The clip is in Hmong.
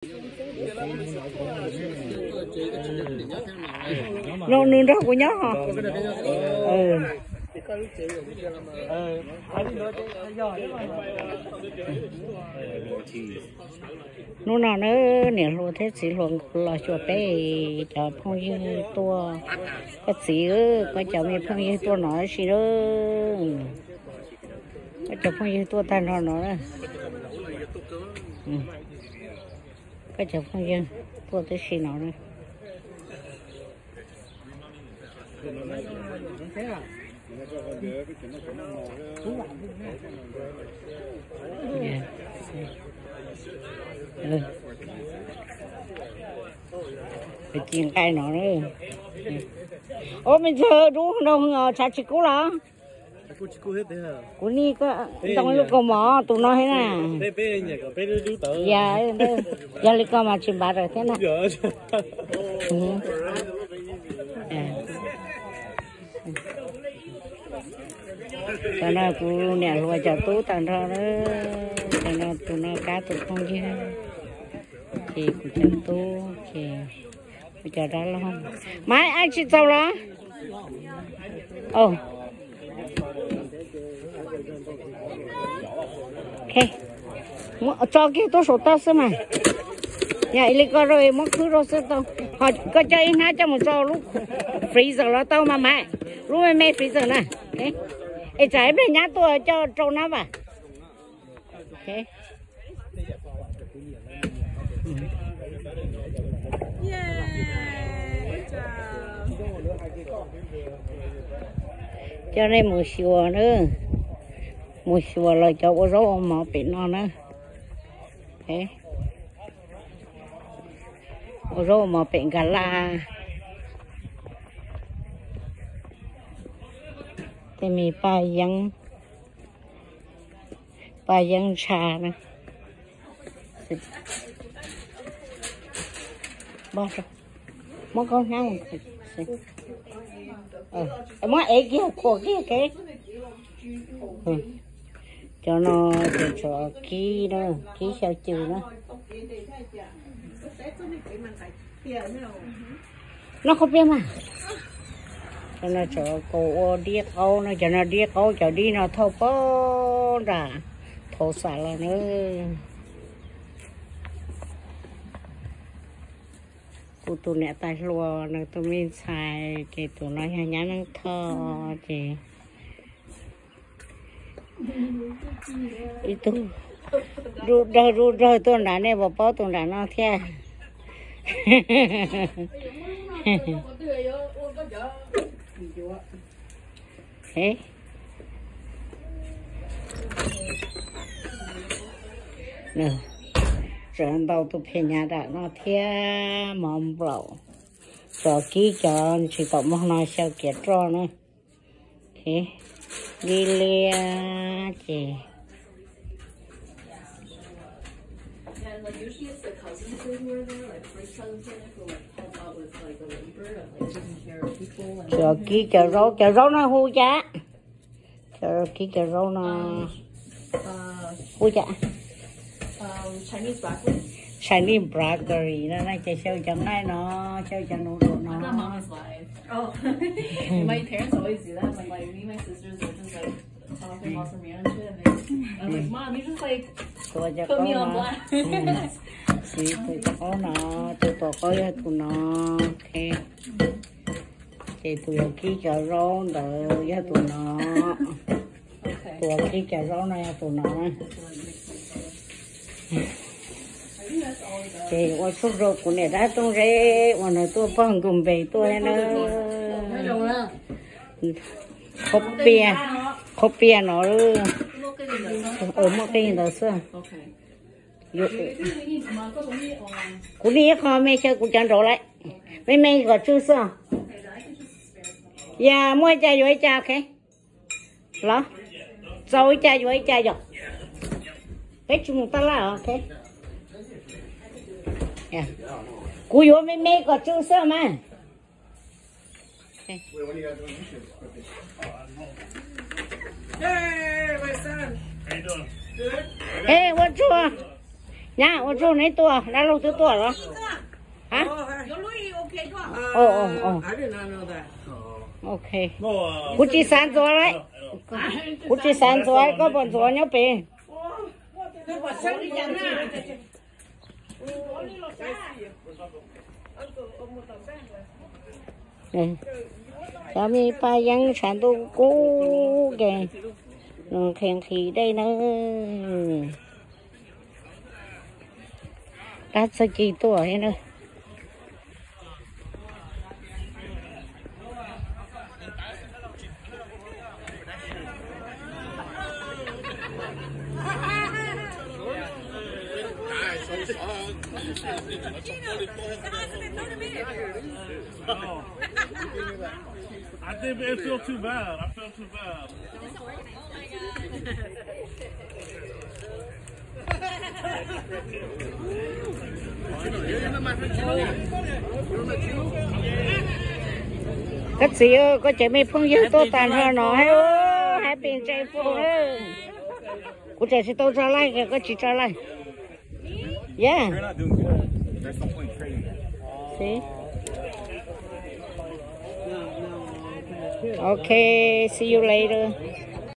No nws nrog kuv nyob. Hnub no na, niam hluas thiab txiv hluas los xyuas peb cov phooj ywg tuaj. Koj txiv, koj cov me phooj ywg tuaj no tab sis na. Koj cov phooj ywg tuaj tag nrho no na. Koj cov phooj ywg tuaj tib si no na. Ci nqaij no. Ua me ntxawg dub nrog tshav tsis kub los? Kuv ni ntoo lub kaus mom tus no thiab na. Ya, yog li ko mas tsis npav raws thiab na. Cov no kuv niam hluas cov tub tag nrho. Cov no tus no kab tus phooj ywg, ces kuv cov tub, ces kuv cov dab laug. Maiv, ab tsis txaus los? Tso kiag tuaj saum toj xwb mas. Yog li ko rau es muab khwb rau xwb tau. Ho koj coj ib hnab coj mus rau lub freezer los tau mas Maiv. Lub me me freezer na. Es tsam ib pliag nyab tuaj coj rau na vas. Coj nej mus xyuas na, mus xyuas lawv cov ua zaub ua mov pem no na. Ua zaub ua mov pem Nkag Laj. Tej me paj yeeb, paj yeeb ntsha na. Muab khaub hnab, muab ev kiag khuam kiag kev. Cov no ces tsov kib na, kib xyaw cws na. Noj qhaub peb mas. Cov no tsov kaus ua dib qaub no, cov no dib qaub, cov dib no thauj pog nram Thauj Xam los na. Kuv tus niam tais hluas nws tus me ntxhais, ces tus no yog nyab Neej Thoj, ces ib tug dub dawg dub dawg tuaj nrad, nej puas paub tus nram no thiab? Tseem ntau tus phem nyab nram no thiab, mov nplaum, tsov kib cov tsis tau muaj no xyaw kiav roj na. Dib liab ces cov kib cov zaub, cov zaub no hu cas? Cov kib cov zaub no hu cas? Chinese broccoli no na, ces xyaw cov nqaij no, xyaw cov noodle no. Tua cov qaub no, siv tus qaub no, tus tua qaub yog tus no. Ces tus kib cov zaub ntawd yog tus no. Tus kib cov zaub no yog tus no. Ces ua tsaug rau kuv niam dab Tooj Zeb uas nws tuaj pog nkus npes tuaj thiab na. Qhaub pias, qhaub pias no, muaj qij ntawd xwb. Kuv niaj ib qho me xyaw kuv cov nraud lawm, me me kom tsw xwb. Yog muaj ib cas yuav ib cas, ok. Los, txaus ib cas yuav ib cas yom. Peb tsis mus taj laj, ok. Kuv yuav me me kom tsw xwb mas. Ej, ua tsuag. Nyab, ua tsaug neb tuaj, dab laug twb tuaj los? Ha? Ov, ov, ov. Ok. Kuv tsis xav ntxuav lawm. Kuv tsis xav ntxuav, koj puas ntxuav nyob pem? Cov me paj yeeb tshav ntuj kub ces nqhis nqhis dej nawb. Tab txog ci tuaj na. I didn't feel too bad. I felt too bad. Koj txiv, koj cov me phooj ywg tuaj tag nrho no, happy Ntse Phooj. Kuv tseem tsis tau tso like, koj tsis tso like. Yeah. See? Okay, see you later.